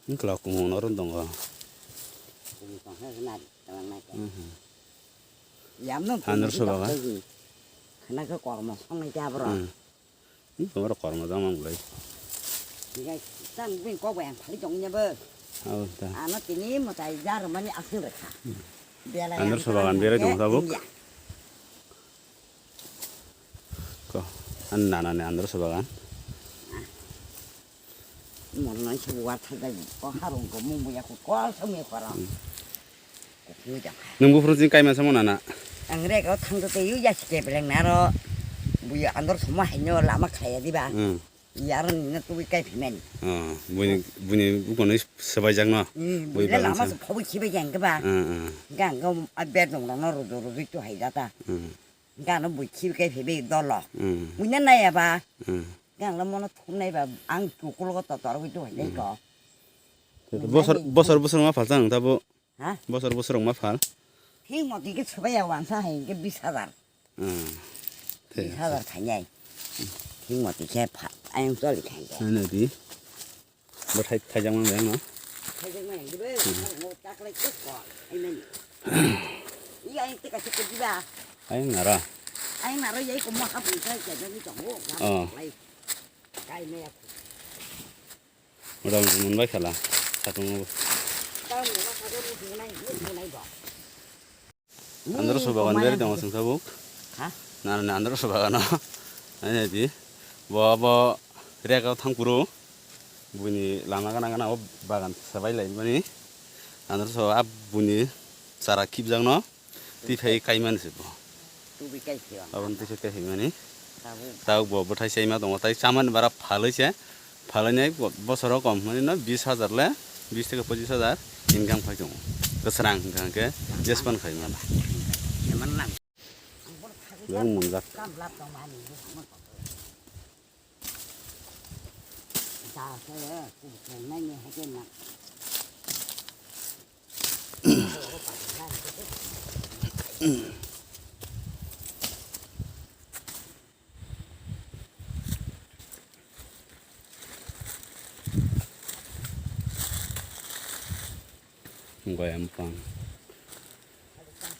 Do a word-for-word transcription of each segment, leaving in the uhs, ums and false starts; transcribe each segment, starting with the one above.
Wngkla kumung oro tongo. Kumung tongkha khe nari kwlangnai khe. Mhm. Yamno Andro kumung sobaga. Tongkha khe khna khe kormo songnai khe aborok. Hmm. Hmm, tomorok kormo jang mang bolai. Hinkhe tang bini kok bai ang phali tongnya bo. Abo ta. Ano tini mwtai jar mani aswk rekha. Hmm. Belai Andro ang sobagan tang berai khe tong tabuk. India. Ko, an nana ni Andro sobagan. Mon nai se buwa thajai ko harung ko mung buya ko kol sa me kora. Hmm. Ko phu jang. Nung buphuru jing kai man samo nana. Ang re ko thang to te yu ya si ke beleng naro. Buya Andro somo haino lama khaya diba. Hmm. Yar ni na tu kai phimen. Ah, buni, buni bukono sebai jang no. Hmm, Bui buya bagan lama sa. Se phobi khibe jang ke ba. Hmm, hmm. Gang ko a bed nong no rojo rojo tu hai jata. Hmm. Gano bui khibe kai phibe dolo. Hmm. Buina naya ba. Hmm. Gang lo mono thumnai ba ang chukul go totor wi tu hai ko. Bosor, bosor, bosor ma phal tang tabo. Ha? Bosor, bosor ma phal. Thing moti ke sobai ya wansa hai ke bis hajar. Hmm. Bis hajar khainai. Thing moti ke pha, ayang choli khainai. Ano di. Bo thai, thaijak man bayang no. Thaijak man yang dibe. Hmm. Mo taklai ke ko. Amen. Iya yang tika tika diba. Ayang nara. Ayang nara yai ko mo ha bung kai kai ni tongo. Oh. Lai. Kai me aku. Udah mun bai khala. Satu mo. Tahu mo ha do mo nai mo nai do. Andro sobagan beri tongo sung tabuk. Ha? Nana ni Andro sobagan no. Ani di. Bo bo rek o thang puro. Buni lama gana gana o bagan sabai lai mani. Andro so ab buni sara kip jang no. Ti phai kai mani se bo. Tubi kai se. Abon ti se kai mani. Tabuk. Tabuk bo bwthai chaima tongo tai chamani bara phalwi se. Phalai nai bosoro kom hwnwi no bis hajar le, bis theke pochis hajar income khai tongo. Kwsrang hwnkha hwnkhe jespan khai mano. Yang munjak. Goyam bupang,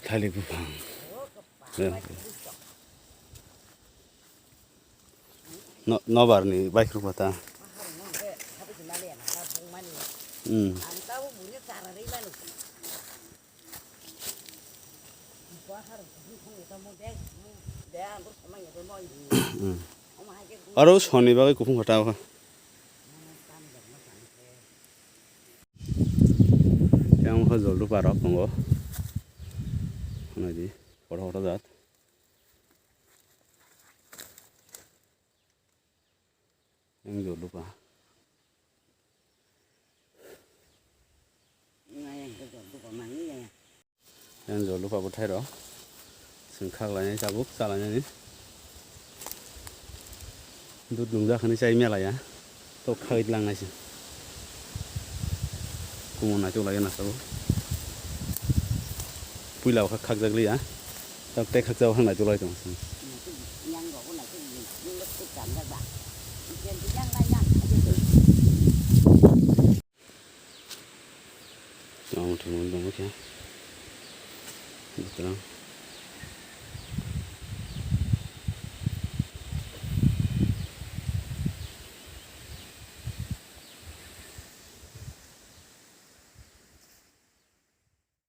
thalik bupang. No, nobar ni bike rok ta. Hmm. Hmm. Aro soni bagwi kuphung kota o. Yang kha jol dupa rok tongo. Hwnwi di, kotor kotor jat. Yang jol dupa. Yang jol dupa bwthai rok. Chwng khaklainai tabuk chalainani. Dut nungjakhani chai melaya. Tok khagwi tlangnai se. Kumun naitok laiya nasabo. Puila o kha khakjak liya. Tok tei khakjak o kha naitok lai tongo se. Tamo thwngmani tongo khe. Bwkrang.